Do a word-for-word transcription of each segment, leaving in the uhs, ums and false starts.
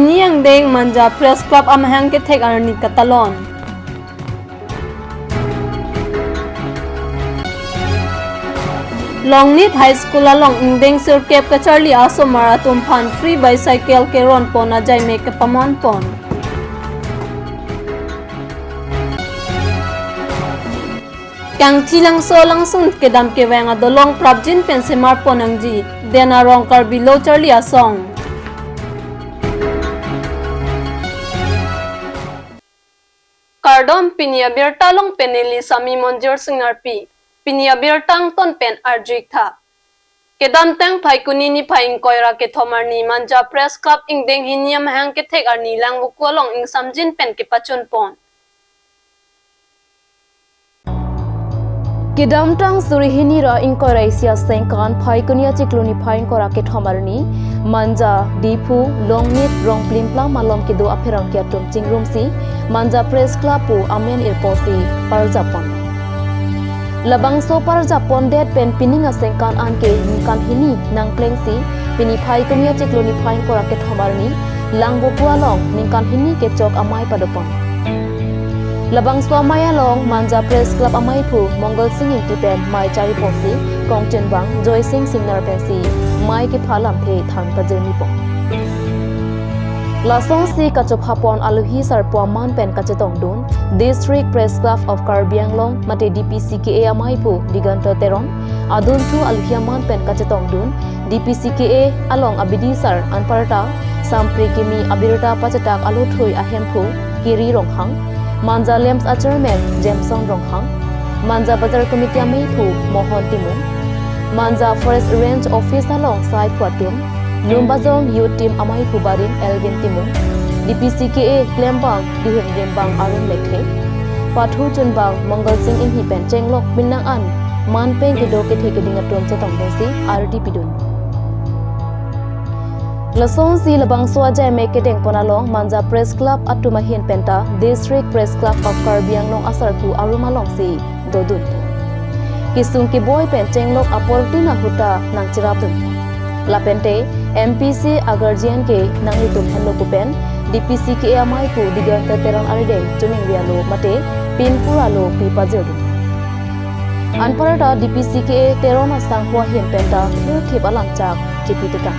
Hini angdeng Manja Press Club amahang kethek arni katalon. Longnit High School along ingdeng sirkep kacharli asomar atum aphan free bicycle keron pon ajai me kepaman pon. Kangchi Langso alangsun kedam kevang adolong prapjin pen semar pon nangji, Den Arong Karbi Lo Charli Asong. Kardom, pini abirta along pen neli Sami Monjir Singarpi. Pini abirta angton pen arju-ik tha. Kedamtang Phaikuni niphai ingkoi ra kethom arni Manja Press Club ingdeng hini amahang kethek arni Langvoku along ingsamjin pen kepachun pon. Kedamtang suri hini ra ingkoi ra isi asengkan Phaikuni achiklo niphai ingkoi ra kethom arni Manja, Diphu, Longnit, Rongplimpla malom kedo apherangke atum chingrumsi Manja Press Club pu amen irposi parjap pon. Labangso parjap pondet pen pining asengkan anke ningkan hini nangplengsi pini Phaikuni achiklo niphai ingkoi ra kethom arni Langvoku along ningkan hini kechok amei padopon. Labangso amei along Manja Press Club ameiphu Mongal Sing Ingti pen mei chariposi kongchenbang Joy Sing Singnar pensi mei kepha lamthe than pajirmi pon. Lasonsi kachopha pon alohi sarpo aman pen kachetongdun District Press Club of Karbi Anglong mate D P C K A ameiphu Diganta Teron, adunthu alohi aman pen kachetongdun D P C K A along abidi sar anparta sampri kimi abirta pachetak alothui ahemphu Kiri Ronghang, Manja LAMPS achairman Jameson Ronghang, Manja Bazar Committee ameiphu Mohon Timung, Manja Forest Range Office along saiphu atum, Lumbajong Youth Team ameiphu barim Elvin Timung, D P C K A klembang dihin rimbang Arun Lekthe, pathu chunbang Mongal Sing Ingti pen chenglok penang an man pen kedo kethe keding atum chetongdunsi ardi pidun. Lasonsi labangso ajai me kedeng pon along Manja Press Club atum ahin penta District Press Club of Karbi Anglong asarku arum alongsi dodun. Kesung keboi pen chenglok apor tin ahuta nangcherapdun. Lapente M P C agarjian ke nanglitum henlo pu pen D P C K A ameiphu Diganta Teron arideng chuningri alo mate pinpur alo pi pajirdun. Anparta D P C K A Teron asangho ahin penta thirthip alamchak chipi tekang.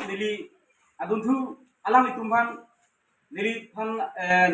Neli adunthu alanglitum aphan neli aphan, eh,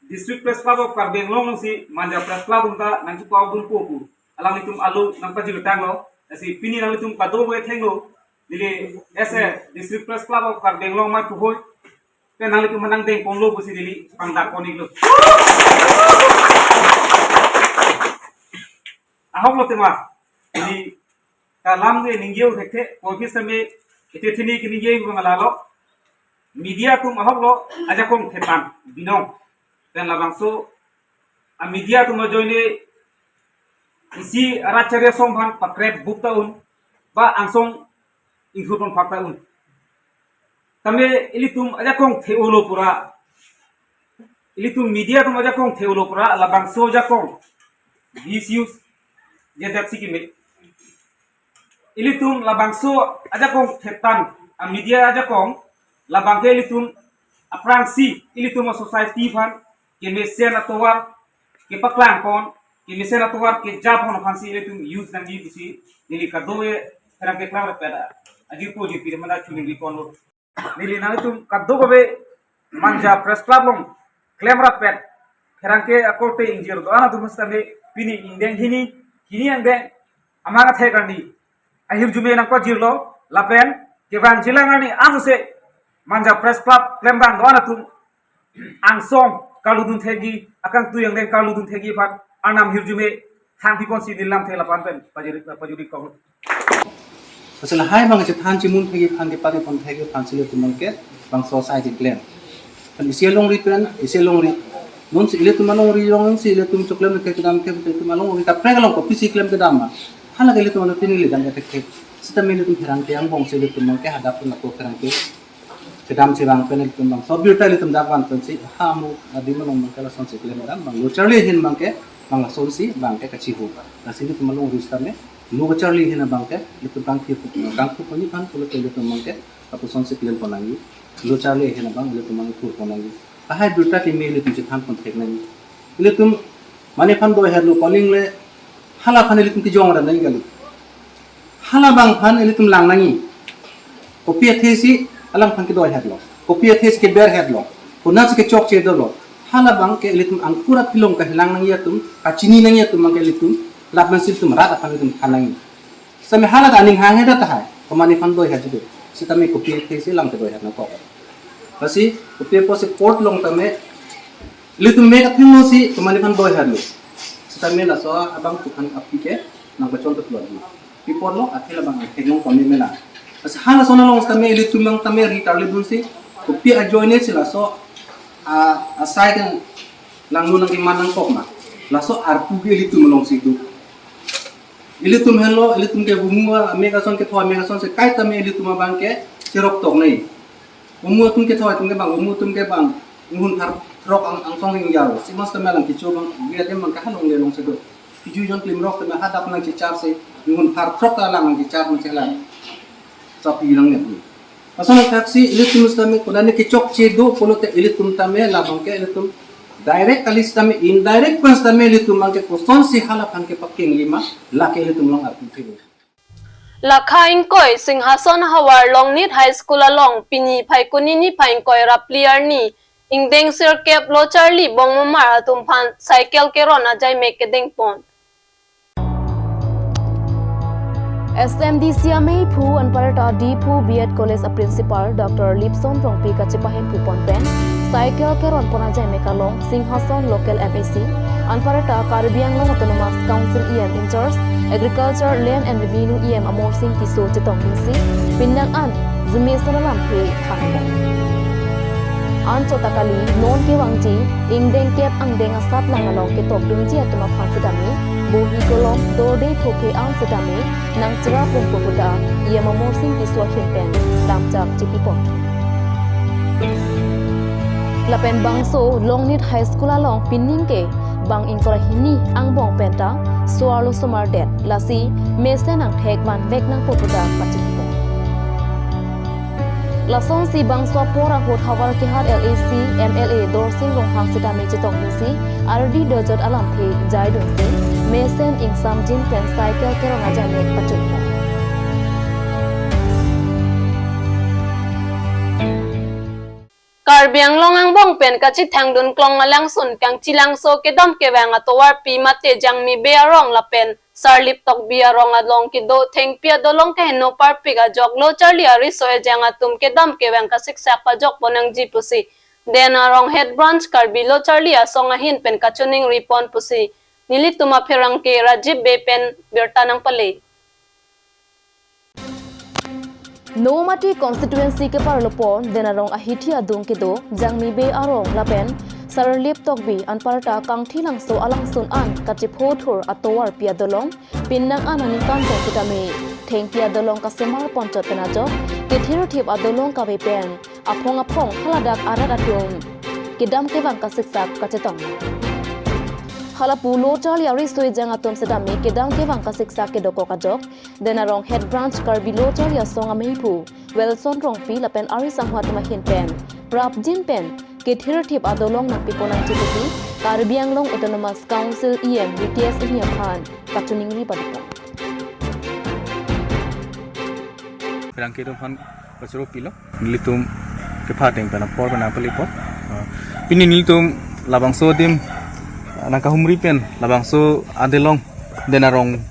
District Press Club of Karbi Anglong alongsi Manja Press Club atum ta nangchepao dunpo pu alanglitum alo nangpajirtanglo. Lasi pini nanglitum kadokave thenglo. Neli as a District Press Club of Karbi Anglong ameiphu hoi pen nanglitum aphan nangdeng ponlo pusi neli pangdak pon-iklo. Ahoklo tema. Neli kalam ke ningje thekthe, office tame ete thini ke ningje ko malalo. Media atum ahoklo ajakong thetan binong. Pen labangso a media atum ajoine isi rat chari asong aphan pakrep bup ta un, ba angsong ingthur pon phak ta un. Tame ilitum ajakong the-olo pura, ilitum media atum ajakong the-olo pura labangso ajakong misuse jedet si keme. Ilitum labangso ajakong thetan a media ajakong labang ke ilitum aphrangsi ilitum a society aphan kemesen atovar kepaklang pon, kemesen atovar kejap pon aphansi ilitum use nangji pusi neli kadokave pherangke klangrap pen ajirpo jirpi mena chuningri ponlo. Neli nanglitum kadokave Manja Press Club along klemrap pen pherangke akorte ingjir do-an atum sitame pini ingdeng hini, hini angdeng amahang kethek arni ahirjume nangpajirlo lapen kevang jilang arni anse Manja Press Club klembang do-an atum angsong karludun thekji, akangtui angdeng karludun thekji aphan Arnam ahirjume hangpi ponsi neli lamthe lapu-an pen pajuri, pajuri kong. Lasi lahai abang chethan chimun thekji aphan kepari pon thekji aphansi ilitum abang ke bangso asai keklem. Kan isi alongri pen, isi alongri. Nonsi ilitum alongri alongsi ilitum choklem ke kedam ke ilitum alongri kaprek along kopisi klem kedam ma. Hala ke ilitum along pini ledam ke thek thek. Sitame ilitum pherangke angbongsi ilitum abang ke hadak pun ako pherangke kedam chevang pen ilitum bangso birta ilitum dak van pensi ha amu adim along abang ke lasonsi klem kedam abang lo charli ahin abang ke abang lasonsi abang ke kachiho. Lasi ilitum alongri sitame Lo kacharli ahin abang ke, ilitum kangthir, kangthir pon-i aphan pulote ilitum abang ke, lapuson si klem pon nangji. Lo charli ahin abang ilitum abang thur pon nangji. Lahai birta kimi ilitum chethan pon thek nangji. Ilitum mane aphan doiherlo, koling le, hala aphan ilitum kejong ra nangji kali. Hala abang aphan ilitum lang nangji. Kopi athe si alang aphan kedoiherlo, kopi athe si keberherlo, konat si kechokche dolo. Hala abang ke ilitum angkur apilong kahelang nangji atum, kachini nangji atum abang ke ilitum, lapen si ilitum rat aphan ilitum than nangji. Sitame hala ta aning hanghe ta tahai, komane aphan doiher jibe. Sitame kopi athe si alang kedoiher nangkok. Lasi kopi apot si court along tame ilitum mek athengno si komane aphan doiherlo. Sitame laso abang aphan api ke nangpachon teplo di. Pi apotlo, athe labang theklong kami mena. Lasi halason along sitame ilitum abang tame ri tarli dun si, kopi ajoine si laso, a, asai kan langno nangkeman nangkok ma. Laso arpu ke ilitum along si do. Ilitum henlo, ilitum ke bumu amek ason, ketho amek ason si kaita me ilitum abang ke cherok tok nei. Bumu atum ketho atum ke bang, bumu atum ke bang, inghun phar throk ang, angsong ingjaro. Si mas tame alang kecho abang, dia dem abang kahalongle along si do. Kiju jon klimrok tame hadak nangchechar si, inghun phar throk ta alang nangchechar nangchelang. Sapi lang ne. Lason athaksi ilitum sitame konane kechokche do pulote ilitum tame labang ke ilitum direct kali sitame indirect pen sitame ilitum abang ke kosonsi hala aphan kepakeng lima, lake ilitum along arpu thilo. Lakha ingkoi, Singhason havar Longnit High School along pini Phaikuni niphai ingkoi ra phli arni ingdeng sirkep lo charli bongmomar atum aphan cycle keron ajai mek kedeng pon. S M D C ameiphu anparta Diphu B Ed College a Principal Doctor Lipson Rongpi kachepahemphu pon pen cycle keron pon ajai mek along Singhason local M A C anparta Karbi Anglong Autonomous Council E M in charge Agriculture, Land and Revenue E M Amarsing Tisso chetong dingsi, pinang an jumison alamthe than pon. Anchot ta kali, non kevangji ingdeng kep angdeng asatlang along ketok dungji atum aphan sitame bohi kolom dorde thophe an sitame nangchera pon pu puta E M Amarsing Tisso ahin pen damchak chipi pon. Lapen bangso Longnit High School along pining ke bang ingkoi ra hini angbong penta so-arlo somar det, lasi mesen angthek vanvek nangpo puta pachini pon. Lasonsi bangso apor ahut havar kehat L A C M L A Dorsing Ronghang sitame chetong dingsi, ardi dojot alamthe jai dunsi, mesen ingsamjin pen cycle keron ajai mek pachun pon. Karbi Anglong angbong pen kachethang dun klong alangsun kangchilangso kedam kevang atovarpi mate Jangmi Bey arong lapen Sarlip Tokbi arong along kedo thengpi adolong keheno parpik ajok lo charli ariso ejang atum kedam kevang kasiksak pajok pon nangji pusi Den Arong Head Branch Karbi Lo Charli Asong ahin pen kachiningri pon pusi nelitum apherangke Rajiv Bey pen birta nangpale. Nomati constituency keparlo pon Den Arong ahithi adung kedo Jangmi Bey arong lapen Sarlip Tokbi anparta Kangthilangso alangsun an kachepho thur atovarpi adolong pinang an aningkan tong sitame thengpi adolong kasemar ponchot pen ajok kethirthip adolong kave pen aphong aphong haladak arat atum kedam kevang kasiksak kachetong. Halapu lo charli ariso ejang atum sitame kedam kevang kasiksak kedokok ajok Den Arong Head Branch Karbi Lo Charli Asong ameiphu Wilson Rongpi lapen ari sanghwa atum ahin pen prapjin pen kethirthip adolong nangpi pon nangji pusi Karbi Anglong Autonomous Council E M B T S ini aphan kachiningri padi pon. Pherangke atum aphan kachoro pilo. Nelitum kepha ateng pen apor pen nangpale pon. Ah, pini nelitum labangso adim, ah, nangkahumri pen labangso adelong Den Arong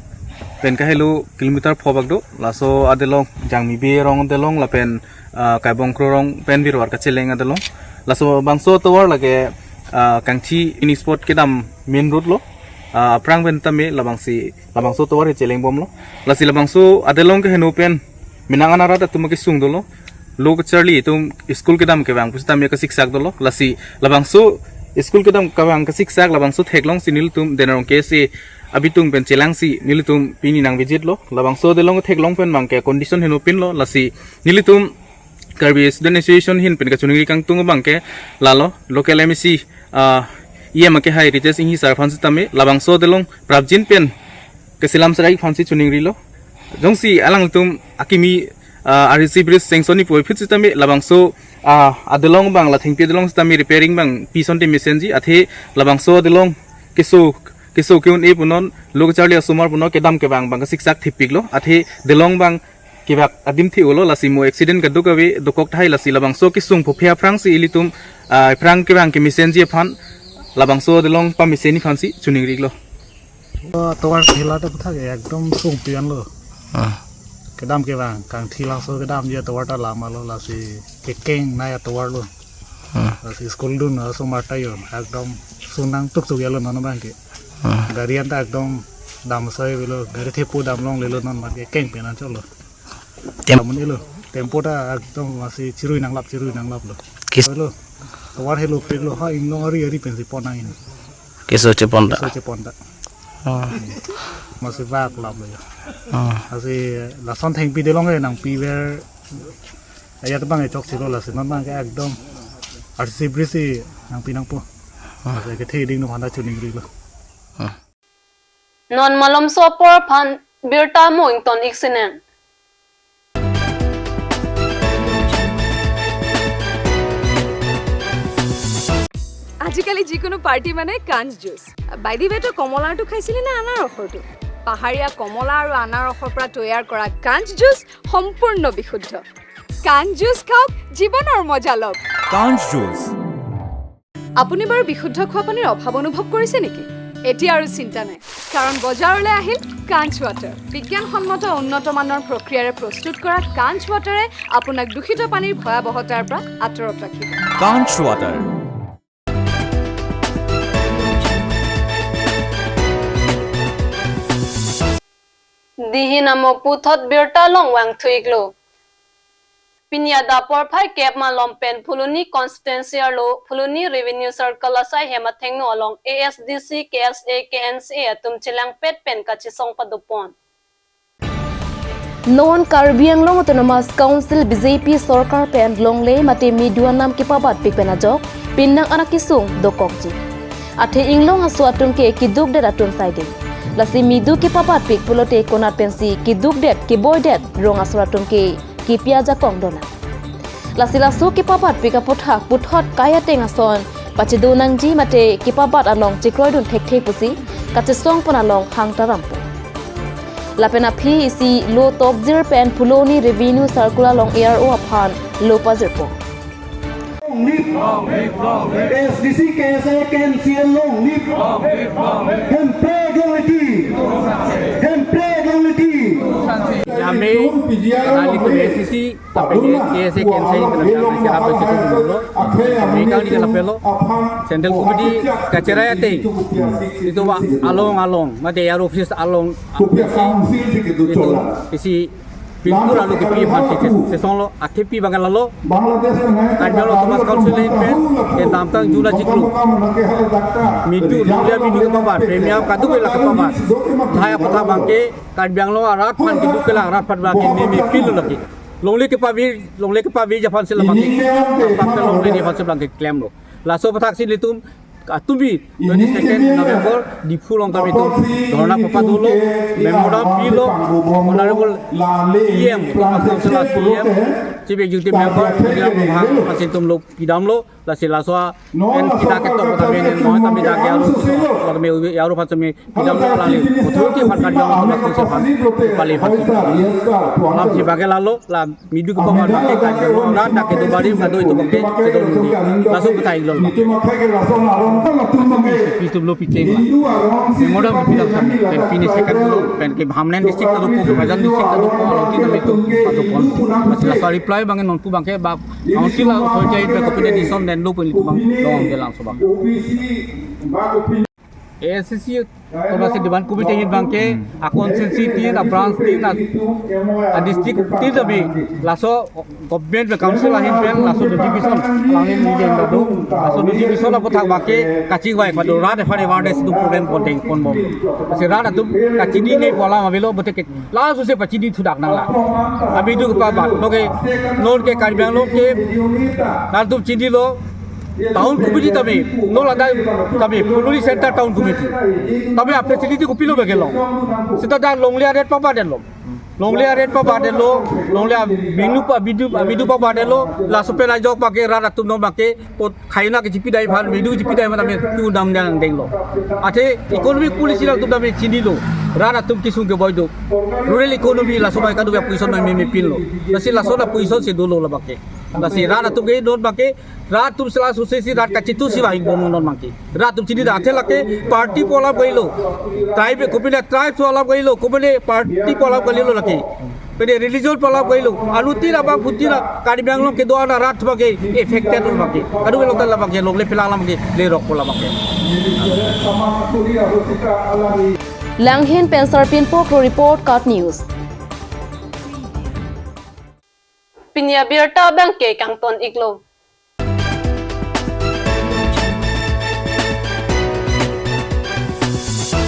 pen kahelo kilometer pho bak do. Laso adelong Jangmi Bey arong adelong lapen, ah, Kaibong Kro arong pen birwar kacheleng adelong. Laso bangso atovar lake, ah, Kangthi picnic spot kedam main road lo. Ah, aphrang pen tame labangsi labangso atovar kacheleng bomlo. Lasi labangso adelong keheno pen pinang an arat atum kesung dolo. Lo kacharli atum school kedam kevang pusitame kasiksak dolo. Lasi labangso school kedam kevang kasiksak labangso theklongsi nelitum Den Arong K S A abitung pen chelangsi nelitum pini nang visit lo. Labangso adelong theklong pen abang ke condition heno pinlo. Lasi nelitum Karbi Student Association ahin pen kachiningri kangtung abang ke lalo local M A C, ah, E M akehai Ritesh Enghi sir aphan sitame labangso adelong prapjin pen Kasilam Sarai aphansi choningrilo. Jongsi alangtum akimi, ah, R C C bridge sanction ni puvoiphit sitame labangso, ah, adolong abang la thengpi adolong sitame repairing abang pi asonte mesenji, athe labangso adolong keso keso ke-un-e punon, lo kacharli asomar punon, kedam kevang abang kasiksak thepiklo, athe dolong abang kevak adim thi-olo, lasi mo accident kadokave dokok tahai, lasi labangso kesung pho aphrangsi ilitum, ah, aphrang kevang kemesenji aphan labangso adolong pamesenji aphansi choningrilo. Oh, tovar thela ta puthak ekdom sungpi-anlo. Ah. Kedam kevang kangthi, laso kedamji atovar ta lamlo, lasi kekeng nai atovarlo. Ah. Lasi school dun asomar ta jo ekdom sunang tuktuk-elo non abangke. Ah. Gari anta ekdom dam sai avelo, gari thepo dam longlelo non abangke, keng pen anchotlo. Tem- Amun ilo, tempo ta ekdom masi chirui nanglap, chirui nanglaplo. Kis- Ilo, tovar helopiklo, ha inglong ari ari pensi pon nang ini. Keso chepon ta. Keso chepon ta. Oh. Masi vak laplo ya. Oh. Lasi lason thengpi dolong ke nangpiver. Ayat abang e choksilo, lasi non abangke ekdom R C C bridge si nangpi nangpo. Oh. Lasi kethe ding no handa choningrilo. Oh. Non malomso apor aphan birta mo ington ik sinen. আজিকালি যিকোনো পাৰ্টি মানে কাঞ্চ juice. By the ৱে, তই কমলাৰটো খাইছিলি নে আনাৰসৰটো? পাহাৰীয়া কমলা আৰু আনাৰসৰ পৰা তৈয়াৰ কৰা কাঞ্চ জুচ সম্পূৰ্ণ বিশুদ্ধ। কাঞ্চ জুচ খাওক, জীৱনৰ মজা লওক। কাঞ্চ জুচ। আপুনি বাৰু বিশুদ্ধ খোৱা পানীৰ অভাৱ অনুভৱ কৰিছে নেকি? এতিয়া আৰু চিন্তা নাই, কাৰণ বজাৰলৈ আহিল কাঞ্চ ৱাটাৰ। বিজ্ঞানসন্মত উন্নত মানৰ প্ৰক্ৰিয়াৰে প্ৰস্তুত কৰা কাঞ্চ ৱাটাৰে আপোনাক দূষিত পানীৰ ভয়াৱহতাৰ পৰা আঁতৰত ৰাখিব। কাঞ্চ water. Dihin amo puthot birta along vangthu iklo. Pini adap porphai kep malom pen Phuloni constituency arlo Phuloni Revenue Circle asai hem athengno along A S D C, K S A, K N C A atum chelangpet pen kachesong padopon. Non Karbi Anglong Autonomous Council B J P sorkar pen longle mate midu anam kepabatpik pen ajok, pinang anak kesung dokokji. Athe inglong aso atum ke keduk det atum saiding. Lasi midu kepabatpik pulote konat pensi keduk det, keboi det rong asor atum ke kepi ajakong dona. Lasi laso kepabatpik aputhak puthot kai ateng ason pachedo nangji mate kepabat along chekroidun thekthe pusi kachesong pon along hang tarampo. Lapen aphi isi lo tokjir pen Phuloni Revenue Circle along A R O aphan lo pajirpo. Long live. A S D C, K S A, K N C A long live. Hemprek long live. Hemprek long live. Kami, kami ke A S D C, tapi ke K S A, K N C A, kami ke apa itu dulu. Kami kali ke lapelo. Central Committee kacherai ateng. Itu wa along along, mate A R O office along. Itu isi Pinpur alo kepi aphan si chesonglo, akepi abang lalo. Karbi Anglong Autonomous Council ahin pen kedamtang jula chiklo, midu, longle midu kepabat, premium kadokave la kepabat. Lahai aputhak abangke Karbi Anglong arat aphan keduk ke la arat aphan abangke meme pilo lagi. Longle kepavir, longle kepavir aphan si labangke, abangke longle aphan si abangke klemlo. Laso aputhak si nelitum atum bi twenty-second November Diphu along kami atum dhorna papadolo, memorandum pilo, Honorable C M, Autonomous Council C M, Chief Executive Member, Pujam Rohang, asin atum lo pidamlo, lasi laso pen kita ketok kami ne, noi kami dak A R O, kami A R O aphan kami pidamlo, alangli authority aphan, Karbi Anglong Autonomous Council aphan, pali aphan. Lam si abangke lalo, lam midu kepabat abangke Karbi Anglong arat dak kedo barim kado itum abangke chedondunde. Laso aputhak iklo. Pitum lo picheng la. Memorandum pidam sami. Pen pini second lo. Pen ke Hamren district kadokok, Bajan district kadokok, along tin itum padopon. Lasi laso reply abangke nonpu abangke ba council authority pen kopine decision denlo pu itum abang long de langso abang. A S D C, Autonomous Demand Committee ahin abangke, a constituency tin, a branch tin, a, a district tin, tapi laso government pen council ahin pen, laso notification, alangli ni den do, laso notification aputhak abangke kachingvai pado rat aphan awareness atum program pondeng ponbom. Lasi rat atum kachinine pu alam avelo, bote ke laso si pachini thudak nanglang. Abidu kepabat, oke, non ke Karbi Anglong ke, rat atum chinilo, Town committee tame, non ladak tame, Phuloni Center Town Committee tame a-facility kopilo bag kelong. Seta dak longle a-rate pabadetlo. Longle a-rate pabadetlo, longle a-binu pa, bidu, bidu pabadetlo, laso pen ajok abangke rat atum non abangke, pot khaina kechipidai aphan, bidu chipidai aphan tame tu dam dang denglo. Athe economic policy alangtum tame chinilo, rat atum kesung keboi do. Rural economy laso abang kadokave a-position abang meme pinlo. Lasi laso a-position si dolo labangke. Lasi rat atum ke non abangke, rat atum sela suse si rat kachitu si vang bom non abangke. Rat atum chini da athe lake party pu alam kalilo. Tribe kopine tribe pu alam kalilo, kopine party pu alam kalilo lake. Pine religion pu alam kalilo. Aluti labang phuti la Karbi Anglong kedo-an arat abangke affected abangke. Adu lo tal abangke longle pela alam ke lerok pu labangke. Langhin pen Sarpin Poklo report, KAT News. Pini abirta abangke kangton iklo.